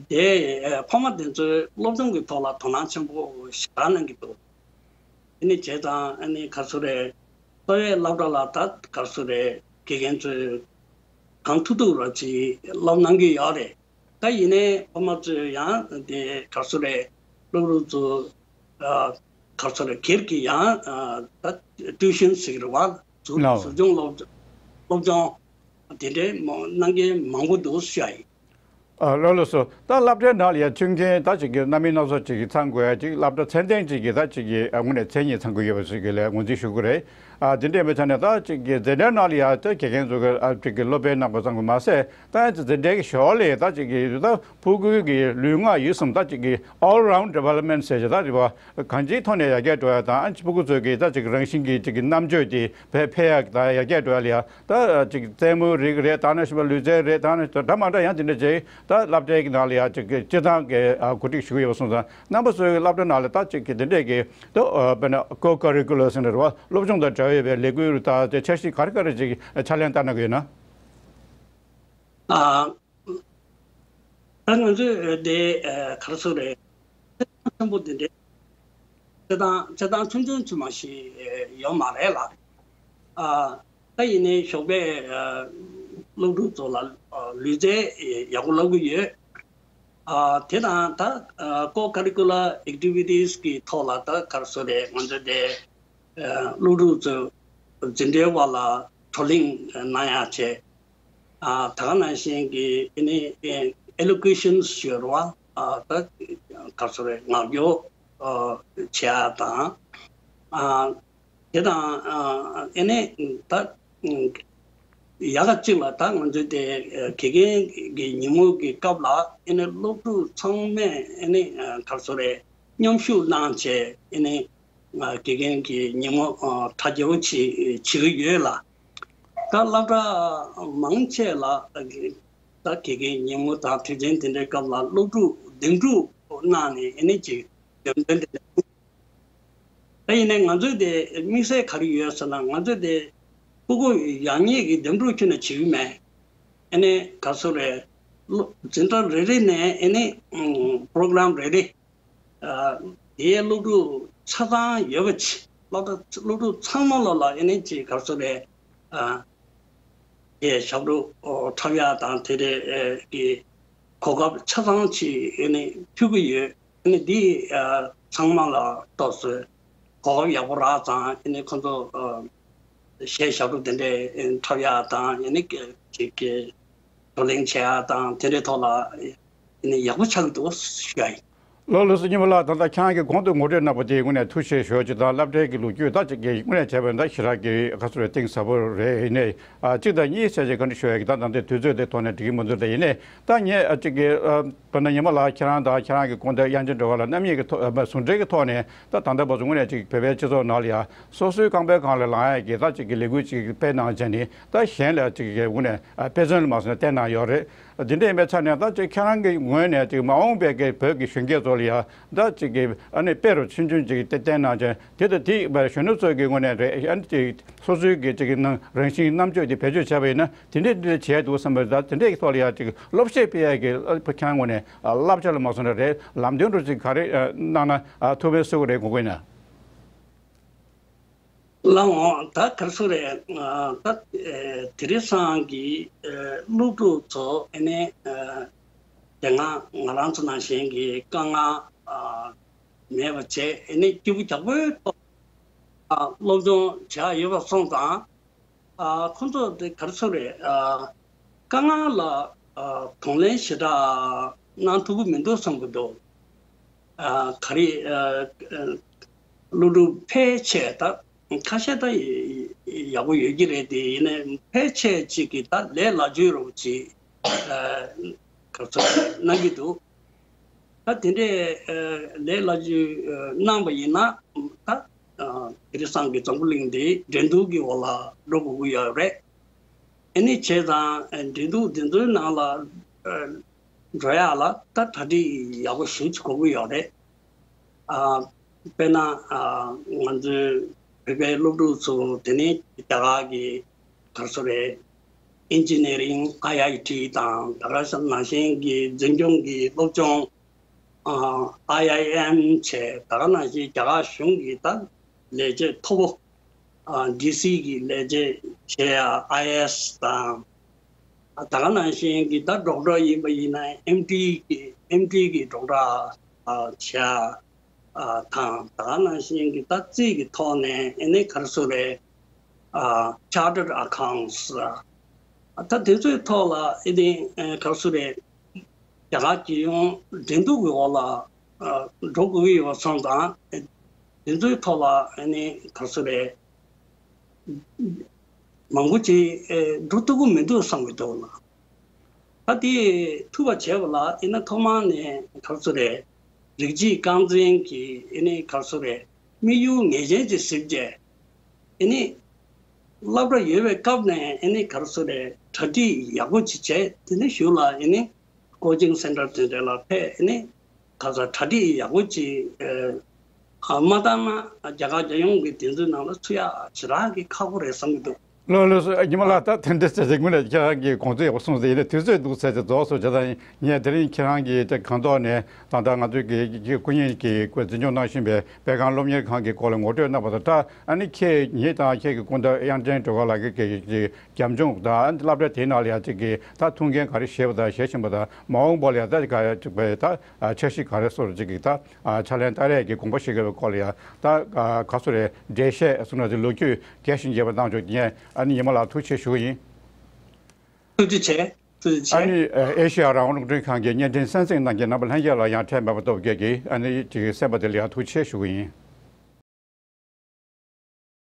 འདི་ཨ་ཕ་མ་དེ་ཚོའི་སློབ་སྦྱོང་གི་ཐོག་ལ་དོ་སྣང་ཆེན་པོ་ཞེ་དྲག་གནང་གི་འདུག། ཨ་ནི་བྱས་ཙང་ཨ་ནི་ག་ཚོད་རེད། གསོ་བའི་སློབ་གྲྭ་ལ་ད་ག་ཚོད་རེད། དགེ་རྒན་ཚོས་གང་ཐུབ་ཐུབ་ར་ཅིག་སློབ་གནང་གི་ཡོད་རེད། ད་ཡིན་ནའི་ཕ་མ་ཚོས་ཡང་དེ་ག་ཚོད་རེད། སློབ་ཕྲུག་ཚོ་ཨ་ག་ཚོད་རེད། སྒེར་གྱི་ཡང་ཨ་ད་ཊིའུ་ཤན་ཟེར་གྱི་རེད་བ། ཟུར་ལགས། ཟུར་སྦྱོང་སློབ་སློབ་སྦྱོང་དེ་འདྲའི་མ་གནང་མཁན་མང་པོ་འདུག་ཤག་ཡིན། ཨ་ལགས་ལགས་སོ། ད་སློབ་གྲྭའི་ནང་ལ་ཡ་མཐུན་རྐྱེན་ད་ཅིག་གི་རྣམ་པ་སྣ་ཚོགས་ཅིག་གི་ཚང་དགོས་ཡ་ཅིག་སློབ་གྲྭ་ཚད་ལྡན་ཅིག་གི་ད་ཅིག་གི་ཨ་དངོས་གནས་མཚན་ཉིད་ཚང་དགོས་ཡོད་པ་ཞིག་གི་ལས་ངོས་འཛིན་ཞུ་དགོས་རེད། ཨ་དེ་འདྲའི་མི་ཚང་ནས་ད་ཅིག་གི་འཛིན་གྲྭའི་ནང་ལ་ཡ་ད་དགེ་རྒན་ཚོ་གི་ཨ་ཅིག་གི་སློབ་དཔོན་གནང་པ་ཙམ་གྱིས་མ་ཟད། ད་འཛིན་གྲྭའི་གི་ཞོར་ལ་ད་ཅིག་གི་ད་ཕྲུ་གུའི་གི་ལུས་ངག་ཡིད་གསུམ་ད་ཅིག་གི་all round development ཟེར་བྱས་ད་རེད་བ། གང་ཅིའི་ཐོག་ནས་ཡར་རྒྱས་འགྲོ་ཡ་དང་། ཨ་ཕྲུ་གུ་ཚོའི་གི་ད་ཅིག་རང་བཞིན་གྱི་ཅིག་གི་རྣམ་དཔྱོད་དེ་འཕེལ་འཕེལ་ཡ་དང་ཡར་རྒྱས་འགྲོ་ཡ་ལ་ཡ། ད་ཅིག་རྩེད་མོའི་རིགས་རེད། ད་ནང་བཞིན་པ་ལུས་རྩལ་རེད། ད་ནང་བཞིན་འདྲ་མ་འདྲ་ཡང་དེ་འདྲ་བྱས། ད་སློབ་གྲྭའི་གི་ནང་ལ་ཡ་ཅིག་གི་སྤྱི་བཏང་གི་ཨ་གོ་སྒྲིག་ཞུ་གི་ཡོད་པ་སོང་ཙང་། རྣམ་པ་ཚོའི་སློབ་གྲྭ་ནང་ལ་ད་ཅིག་གི་དེ་འདྲས་གི་ད་ཨ་དཔེར་ན་ཀོ་ཀ་རི་ཀུ་ལར་ཟེར་ནི་རེད་བ། སློབ་སྦྱོང་དང་འབྲེལ་བའི་ལས་འགུལ་དང་དེ་འཆར་གཞི་ག་རེ་ག་རེ་ཅིག་ཕྱག་ལེན་བསྟར་གནང་གི་ཡོད་ན། ཨ། ད་ང་ཚོས་དེ་ཨ་ག་རེ་ཟེར་རེད། ཚེ་དང་ཆེན་པོ་དེ་འདྲའི་ཚེ་དང་ཚེ་དང་ཆུང་ཆུང་ཚོ་མ་ཞིག་ཡོད་མ་རེད་ལ། ཨ་ད་ཡིན་ནའི་ཞོགས་པའི་ཨ་སློབ་ཕྲུག་ཚོ་ལ་ཨ་ལུས་རྩལ་ཡག་པོ་བསླབ་ཀྱི་ཡོད། ཨ་དེ་དང་ད་ཨ་ཀོ་ཀ་རི་ཀུ་ལར་ཨེག་ཊི་བི་ཊི་སི་གི་ཐོག་ལ་ད་ག་རེ་ཟེར་རེད། ང་ཚོས་དེ་ཨ་སློབ་ཕྲུག་ཚོ་འཛིན་གྲྭའི་བར་ལ་བགྲོ་གླེང་གནང་ཡག་བྱས། ཨ་ད་ག་ནང་བཞིན་གྱི་ཨ་ནི་ཨེ་ཨེ་ལོ་ཀུ་ཤན་ཟེར་བ། ཨ་ད་ག་རེ་ཟེར་རེད། ངག་སྐྱོར་ཨ་བྱེད་ཡག་དང་། ཨ་དེ་དང་ཨ་ཨ་ནི་ད་ཡག་ག་གཅིག་ལ་ད་ང་ཚོའི་དེ་ཨ་དགེ་རྒན་གྱི་ཉིན་མོ་གི་སྐབས་ལ་ཨ་ནི་སློབ་ཕྲུག་ཚང་མས་ཨ་ནི་ཨ་ག་རེ་ཟེར་རེད། མཉམ་ཞུགས་གནང་བྱས་ཨ་ནི་ང་དགེ་རྒན་གྱི་ཉིན་མོ་ཨ་གྲ་རྒྱས་པོ་ཅིག་བྱེད་ཀྱི་ཡོད་ལ། ད་སློབ་གྲྭ་མང་ཆེ་ལ་ད་དགེ་རྒན་ཉིན་མོ་དང་དུས་ཆེན་དེ་འདྲའི་སྐབས་ལ་སློབ་ཕྲུག་འདེམས་སྒྲུག་གནང་ནས་ཨ་ནི་ཅིག་འགྲེམས་སྟོན་དེ་འདྲ། ད་ཡིན་ནའི་ང་ཚོའི་དེ་དམིགས་བསལ་ག་རེ་ཡོད་ཟེར་ན། ང་ཚོའི་དེ་སྤུ་གུ་ཡག་ཉེས་ཀྱི་འདེམས་སྒྲུག་ཁྱོན་ནས་བྱེད་ཀྱི་མེད། ཨ་ནི་ག་ཚོད་རེད། སློབ་འཛིན་གྲྭ་རེ་རེ་ནས་ཨ་ནི་ཨམ་པོ་རོ་གྷ་རམ་རེ་རེ། ཨ་དེའི་སློབ་ཕྲུག་ཆ་ཚང་ཡོད་པ་ཅིག་སློབ་གྲྭ་སློབ་ཕྲུག་ཚང་མ་ལ་ལ་ཨ་ནི་ཅིག་ག་ཚོད་རེད། ཨ་དེ་ཞབས་བྲོ་འཁྲབ་ཡག་དང་དེ་འདྲའི་ཨ་གི་གོ་སྐབས་ཆ་ཚང་ཅིག་ཨ་ནི་ཕུལ་གྱི་ཡོད། ཨ་ནི་འདི་ཨ་ཚང་མ་ལ་ཏོག་ཙམ་གོ་སྐབས་ཡག་པོ་རག་ཙང་། ཨ་ནི་ཁོ་ཚོ་ཨ་གཞས་ཞབས་བྲོ་དེ་འདྲའི་འཁྲབ་ཡག་དང་། ཨ་ནི་ཅིག་གི་བགྲོ་གླེང་བྱེད་ཡག་དང་དེ་འདྲའི་ཐོག་ལ་ཨ་ནི་ཡག་པོ་ཆགས་ཀྱི་འདུག་ཞུ་ཡ་ཡིན། ལགས་ལགས་སོ། ཉི་མ་ལགས། ད་ལྟ་ཁྱེད་རང་གིས་གོང་དུ་ངོ་སྤྲོད་གནང་བ་དེ་དངོས་གནས་ཐུགས་རྗེ་ཆེ་ཞུ་ཡ་ཅིག་དང་། སློབ་གྲྭའི་གི་ལོ་རྒྱུས་ད་ཅིག་གི་དངོས་གནས་བྱས་པ་ཡིན་ན་ཞེ་དྲག་གི་ག་ཚོད་རེད། གཏིང་ཟབ་པོ་རེད། ཡིན་ནའི་ཨ་གཅིག་དང་གཉིས་བྱས་ཅིག་བཀའ་འདྲི་ཞུ་ཡ་གི་ད་ད་ལྟའི་དུས་ཚོད་དེ་ཐོག་ནས་འགྲིག་གི་མི་འདུག་ད་ཡིན་ནའི་ད་ངས་ཨ་ཅིག་གི་ཨ་དཔེར་ན་ཉི་མ་ལགས་ཁྱེད་རང་དང་ཁྱེད་རང་གི་སྐུ་ཟླ་དབྱངས་ཅན་སྒྲོལ་དཀར་ལགས་རྣམ་གཉིས་ཀྱི་ཐོག་ཨ་ཟུང་འབྲེལ་གྱི་ཐོག་ནས་ད་ད་ལྟ་བར་དུ་དངོས་གནས་ཅིག་བོད་པའི་སྤྱི་ཚོགས་ནང་ལ་ཡ་སོ་སོའི་རྐང་པའི་སྒང་ལ་ལངས་ཡ་གི་ད་ཅིག་གི་ལས་འགུལ་ཅིག་སྤེལ་གནང་བྱས་ནས། ད་གཞན་ལ་ཅིག་གི་དངོས་གནས་ཨ་དཔེ་མཚོན་ལ་མ་སོང་ན་བསྟན་གནང་ཡོད་རེད། འདི་འདྲ་ཡིན་པའི་ཆ་ནས་ད་ཅིག་ཁྱེད་རང་གི་ངོས་ནས་ཅིག་མ་འོངས་པའི་གི་བོད་ཀྱི་གཞོན་སྐྱེས་ཚོ་ལ་ཡ་ད་ཅིག་གི་ཨ་ནི་དཔེ་རུ་ཆུང་ཆུང་ཅིག་དེ་བསྟན་གནང་བྱས། དེ་དང་དེ་བས་གཞོན་ནུ་ཚོ་གི་ངོས་ནས་རེད། ཨ་ནི་ཅིག་སོ་སོའི་གི་ཅིག་གི་ནང་རང་བཞིན་རྣམ་དཔྱོད་དེ་བེད་སྤྱོད་བྱས་པ་ཡིན་ན་དེ་འདྲས་དེ་འདྲས་བྱས་འདུག་བསམ་པ་རེད། ད་དེ་འདྲས་ཀྱི་ཐོག་ལ་ཡ་ཅིག་སློབ་གཞས་སྤེལ་ཡ་གི་ཨ་ཁྱེད་རང་ངོས་ནས་ཨ་བསླབ་བྱ་ལ་མ་སོང་ན་རེད། ལམ་སྟོན་འདྲ་ཅིག་ག་རེ་ཨ་གནང་ན་ཨ་ཐུགས་ཕན་གསོས་ཀྱི་རེད་དགོངས་ཀྱི་ཡིན་ན། ལགས་འོང་། ད་ག་རེ་ཟེར་རེད། ཨ་ད་ཨེ་དེང་སང་གི་ཨེ་སློབ་ཕྲུག་ཚོ་ཨ་ནི་ཨེ་དེ་སྔ་ང་རང་ཚོ་ནང་བཞིན་གྱི་དཀའ་ངལ་ཨ་མེད་པ་བྱས། ཨ་ནི་སྐྱིད་པོ་ཡག་པོའི་ཐོག་ཨ་སློབ་སྦྱོང་བྱས་ཡོད་པ་སོང་ཙང་། ཨ་ཁོང་ཚོ་དེ་ག་རེ་ཟེར་རེད། ཨ་དཀའ་ངལ་ལ་ཨ་གདོང་ལེན་ཞེ་དྲག་གནང་ཐུབ་ཀྱི་མི་འདུག་བསམ་གྱི་འདུག་ཨ་ག་རེ་ཨ་ཨ་སློབ་ཕྲུག་ཕལ་ཆེར། ད་ཁ་ཤས་ད་ཡག་པོ་ཡོད་ཀྱི་རེད་དེ། ཡིན་ནའི་ཕལ་ཆེར་ཅིག་གིས་ད་ལས་སླ་བཅོས་རོགས་ཅིག་ཨ་ག་ཚོད་གནང་གི་འདུག་ད་དེ་འདྲས་ཨ་ལས་སླ་བཅོས་ཨ་གནང་བ་ཡིན་ན། ད་ཨ་དེང་སང་གི་འཛམ་བུ་གླིང་འདི་འགྲན་བསྡུར་གྱི་འོག་ལ་འགྲོ་དགོས་ཀྱི་ཡོད་རེད། ཨ་ནི་བྱས་ཙང་ཨ་འགྲན་བསྡུར་འདི་ཚོའི་ནང་ལ་ཨ་འགྲོ་ཡག་ལ་ད་གྲ་སྒྲིག་ཡག་པོ་ཞེ་པོ་ཅིག་དགོས་ཀྱི་ཡོད་རེད། ཨ་དཔེར་ན་ཨ་ང་ཚོའི་བོད་པའི་སློབ་ཕྲུག་ཚོ་དེ་ནས་རྒྱ་གར་གྱི་ག་རེ་ཟེར་རེད། ཨིན་ཇི་ནི་ཡ་རིང་ཨའི་ཨའི་ཊི་དང་། ད་ག་ནང་བཞིན་གྱི་འཛིན་སྐྱོང་གི་སློབ་སྦྱོང་ཨ་ཨའི་ཨའི་ཨེམ་བྱས། ད་ག་ནང་བཞིན་རྒྱ་གར་གཞུང་གི་ད་ལས་བྱེད་མཐོ་པོ་ཨ་ཌི་སི་གི་ལས་བྱེད་བྱས་ཡ། ཨའི་ཨེ་ཨེས་དང་། ཨ་ད་ག་ནང་བཞིན་གྱི་ད་ཌོག་ཊར་ཡིན་པ་ཡིན་ན་ཨེམ་ཌི་གི་ཨེམ་ཌི་གི་ཌོག་ཊར་ཨ་བྱས་ཡ་ཨ་དང་། ད་ག་ནང་བཞིན་གྱི་ད་རྩིས་ཀྱི་ཐོག་ནས་ཨ་ནི་ག་རེ་ཟེར་རེད། ཨ་ཆར་ཊར་ཨ་ཁའུན་ཊི་ཨ་ད་དེ་ཚོའི་ཐོག་ལ་ཨ་ནི་ཨ་ག་རེ་ཟེར་རེད། རྒྱ་གར་རྒྱལ་ཡོངས་འགྲན་བསྡུར་གྱི་འོག་ལ་ཨ་འགྲོ་དགོས་ཀྱི་ཡོད་པ་སོང་ཙང་། དེ་ཚོའི་ཐོག་ལ་ཨ་ནི་ག་རེ་ཟེར་རེད། མང་པོ་ཅིག་ཨེ་འགྲོ་ཐུབ་ཀྱི་མི་འདུག་བསམ་གྱི་འདུག་ལགས། ད་དེ་ཐུབ་པ་བྱས་པ་ལ་ཨེ་ན་ཐོག་མ་ནས་ག་རེ་ཟེར་རེད། རིགས་གཅིག་རྐང་འཛིན་གྱི་ཨེ་ནི་ག་རེ་ཟེར་རེད། དམིགས་ཡུལ་ངེས་ཅན་ཅིག་གཟིགས་བྱས། ཨེ་ནི་སློབ་གྲྭ་ཡོད་པའི་སྐབས་ནས་ཨེ་ནི་ག་རེ་ཟེར་རེད། གྲ་སྒྲིག་ཡག་པོ་ཅིག་བྱས། དེ་ནས་གཞུག་ལ་ཨེ་ནི་ཀོ་ཅིང་སེན་ཊར་དེ་འདྲ་ལ་ཕེབས། ཨེ་ནི་ག་ས་གྲ་སྒྲིག་ཡག་པོ་ཅིག་ཨ་མ་བཏང་ན་རྒྱ་གར་རྒྱལ་ཡོངས་ཀྱི་དེ་ཚོའི་ནང་ལ་ཚུད་ཡག་ཞེ་དྲག་གི་ཁག་པོ་རེད་བསམ་གྱི་འདུག་ལགས་ལགས་སོ། ཉི་མ་ལགས། ད་དེ་འདྲ་ཟེར་ཏེ་དངོས་གནས་ཁྱེད་རང་གིས་དགོངས་ཚུལ་ཡག་པོ་གསུངས་ཟེར། ཡིན་ནའི་དུས་ཚོད་འདུག་ཟེར་ཏེ་རྫོགས་སོང་བྱས་ཙང་། ངས་དེ་རིང་ཁྱེད་རང་གིས་དེ་སྒང་ཐོག་ནས་ད་ལྟ་ང་ཚོའི་གི་གི་སྐུ་ཉིད་ཀྱིས་འཛིན་སྐྱོང་གནང་བཞིན་པའི་སྦེལ་ཀོབ་སློབ་གཉེར་ཁང་གི་སྐོར་ལ་ངོ་སྤྲོད་གནང་བ་དང་སྦྲགས། ཨ་ནི་ཁྱེད་ཉིད་དང་ཁྱེད་ཀྱི་སྐུ་ཟླ་དབྱངས་ཅན་སྒྲོལ་དཀར་ལགས་ཀྱི་གི་རྒྱབ་ལྗོངས་དང་། སློབ་གྲྭ་དེའི་ནང་ལ་ཡ་ཅིག་གི་ད་ཐུགས་འགན་ག་རེ་བཞེས་པ་དང་བཞེས་བཞིན་པ་དང་། མ་འོངས་པ་ལ་ཡ་ད་ག་ཅིག་པའི་ད་འཆར་གཞི་ག་རེ་སོགས་ཅིག་གི་ད་ཕྱག་ལེན་བསྟར་ཡས་ཀྱི་དགོངས་པ་བཞེས་དགོས་པའི་སྐོར་ལ་ཡ་ད་ག་ཚོད་རེད། འགྲེལ་བཤད་གསུངས་ན་དེ་ལོ་རྒྱུས་རྒྱས་ཤིང་རྒྱས་པ་གནང་ཆོག་ངས་ཨ་ནི་ཉི་མ་ལགས་ཐུགས་རྗེ་ཆེ་ཞུ་གི་ཡིན། ཐུགས་རྗེ་ཆེ། ཐུགས་རྗེ་ཆེ། ཨ་ནི་ཨེ་ཤེ་ཡ་རང་དབང་རླུང་འཕྲིན་ཁང་གི་བརྙན་འཕྲིན་གསན་གཟིགས་གནང་མཁན་རྣམ་པ་ལྷན་རྒྱས་ལ་ཡང་ཁྲལ་མེད་པར་སྟོབས་རྒྱས་ཀྱིས་ཨ་ནི་ཅིག་གསན་པ་དེ་ལ་ཡང་ཐུགས་རྗེ་ཆེ་ཞུ་གི་ཡིན།